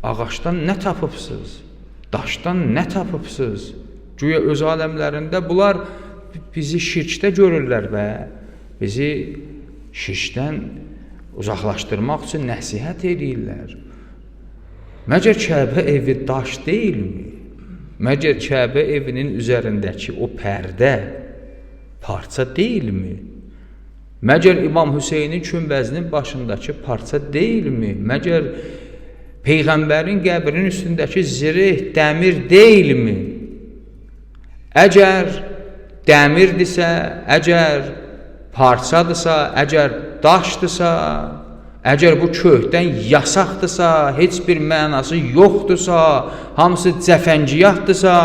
Ağacdan nə tapıbsınız? Daşdan nə tapıbsınız? Güya öz aləmlərində bunlar bizi şirkdə görürlər və bizi şirkdən uzaqlaşdırmaq üçün nəsihət eləyirlər. Məgər Kəbə evi daş deyilmi? Məgər Kəbə evinin üzərindəki o pərdə parça deyilmi? Məgər İmam Hüseynin kümbəzinin başındakı parça deyilmi? Məgər Peyğəmbərin qəbrinin üstündəki zireh dəmir deyilmi? Əgər dəmirdirsə, əgər parçadırsa, əgər daşdırsa, əgər bu kökdən yasaqdırsa, heç bir mənası yoxdursa, hamısı cəfəngiyatdırsa,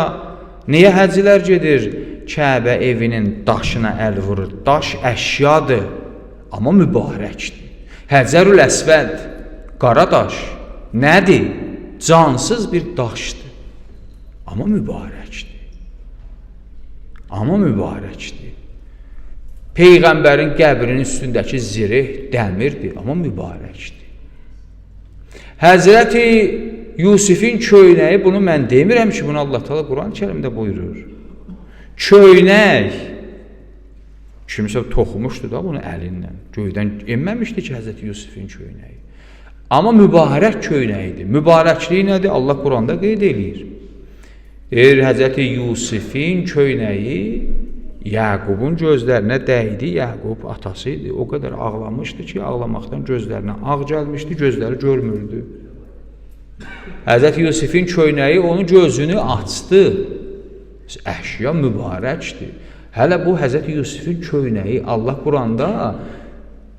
niyə həcilər gedir Kəbə evinin daşına əl vurur? Daş əşyadır, amma mübarəkdir. Həcərül Əsvəd, qara daş nədir? Cansız bir daşdır, amma mübarəkdir. Amma mübarəkdir. Peyğəmbərin qəbrinin üstündəki zireh dəmirdir, amma mübarəkdir. Həzrəti Yusifin köynəyi, bunu mən demirəm ki, bunu Allah Teala Quran-ı Kərimdə buyurur. Köynək, kimsə toxumuşdu da bunu əlinlə. Göydən enməmişdi ki, Həzrəti Yusifin köynəyi. Amma mübarək köynəyidir. Mübarəkliyi nədir? Allah Quranda qeyd eləyir. Deyir, Həzrəti Yusifin köynəyi Yaqubun gözlərinə dəydi. Yaqub atası idi. O qədər ağlamışdı ki, ağlamaqdan gözlərinə ağ gəlmişdi, gözləri görmürdü. Həzrəti Yusifin köynəyi onun gözünü açdı. Əşya mübarəkdir. Hələ bu Həzrəti Yusifin köynəyi Allah Quranda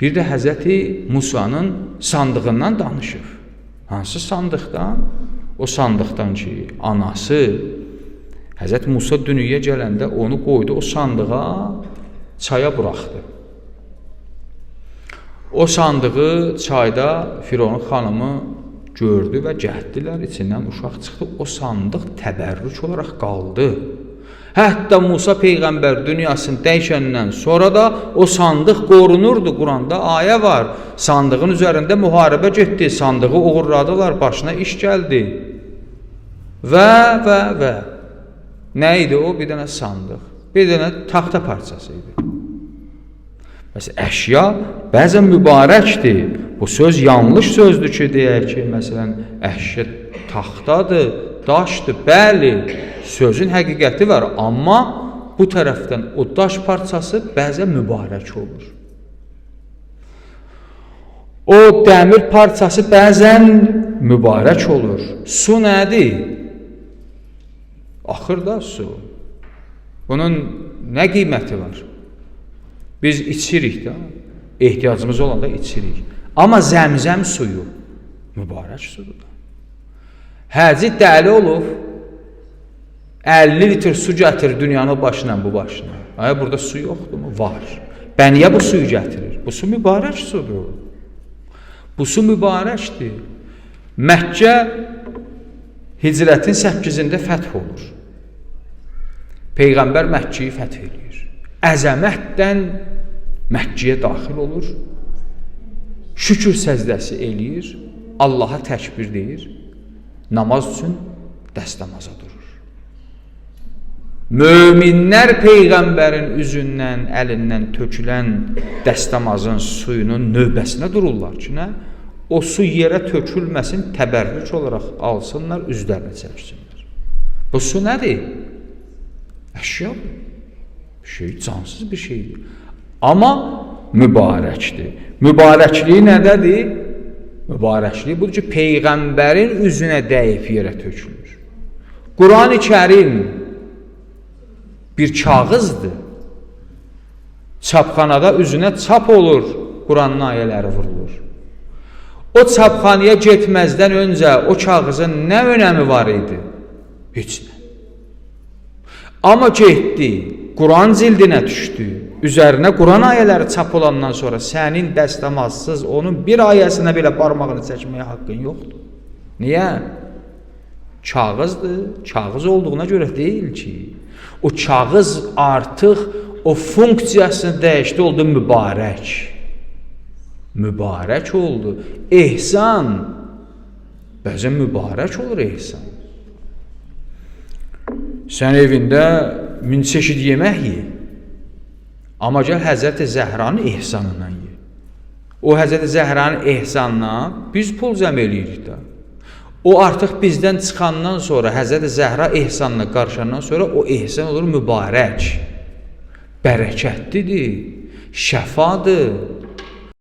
bir də Həzrəti Musanın sandığından danışır. Hansı sandıqdan? O sandıqdan ki, anası Həzrəti Musa dünyaya gələndə onu qoydu o sandığa, çaya buraxdı. O sandığı çayda Fironun xanımı gördü və gətdilər, içindən uşaq çıxdı. O sandıq təbərrük olaraq qaldı. Hətta Musa peyğəmbər dünyasını dəyişəndən sonra da o sandıq qorunurdu. Quranda ayə var. Sandığın üzərində müharibə getdi, sandığı oğurladılar, başına iş gəldi. Və nə idi o? Bir dənə sandıq, bir dənə taxta parçası idi. Bəs əşya bəzən mübarəkdir. Bu söz yanlış sözdür ki, deyək ki, məsələn, əşya taxtadır, daşdır. Bəli, sözün həqiqəti var, amma bu tərəfdən o daş parçası bəzən mübarək olur. O dəmir parçası bəzən mübarək olur. Su nədir? Axır da su. Bunun nə qiyməti var? Biz içirik də, ehtiyacımız olanda içirik. Amma zəmzəm suyu mübarək sudur da. Həci dəli olub, 50 litr su gətirir dünyanın o başından bu başına. Ay, burada su yoxdurmu? Var. Bə niyə bu suyu gətirir? Bu su mübarək sudur. Bu su mübarəkdir. Məkkə hicrətin 8-də fəth olur. Peyğəmbər Məkkəyi fəth eləyir. Əzəmətdən Məkkəyə daxil olur. Şükür səcdəsi eləyir. Allaha təkbir deyir. Namaz üçün dəstəmaza durur. Möminlər Peyğəmbərin üzündən, əlindən tökülən dəstəmazın suyunun növbəsinə dururlar ki, nə? O su yerə tökülməsin, təbərrük olaraq alsınlar, üzlərinə çəksinlər. Bu su nədir? Əşyadır. Bir şey, cansız bir şeydir. Amma mübarəkdir. Mübarəkliyi nədədir? Mübarəkliyi budur ki, Peyğəmbərin üzünə dəyib yerə tökülür. Quran-ı Kərim bir kağızdır. Çapxanada üzünə çap olur, Quranın ayələri vurulur. O çapxanaya getməzdən öncə o kağızın nə önəmi var idi? Heç nə. Amma getdi, Quran cildinə düşdü. Üzərinə Quran ayələri çap olandan sonra sənin dəstəmazsız onun bir ayəsinə belə barmağını çəkməyə haqqın yoxdur. Niyə? Kağızdır. Kağız olduğuna görə deyil ki. O kağız artıq o funksiyasını dəyişdi, oldu mübarək. Mübarək oldu. Ehsan. Bəzən mübarək olur ehsan. Sən evində 1000 çeşid yemək ye. Amma gəl Həzrəti Zəhranın ehsanından ye. O Həzrəti Zəhranın ehsanından biz pul cəm eləyirik də. O artıq bizdən çıxandan sonra, Həzrəti Zəhra ehsanına qarışandan sonra o ehsan olur mübarək. Bərəkətlidir, şəfadır.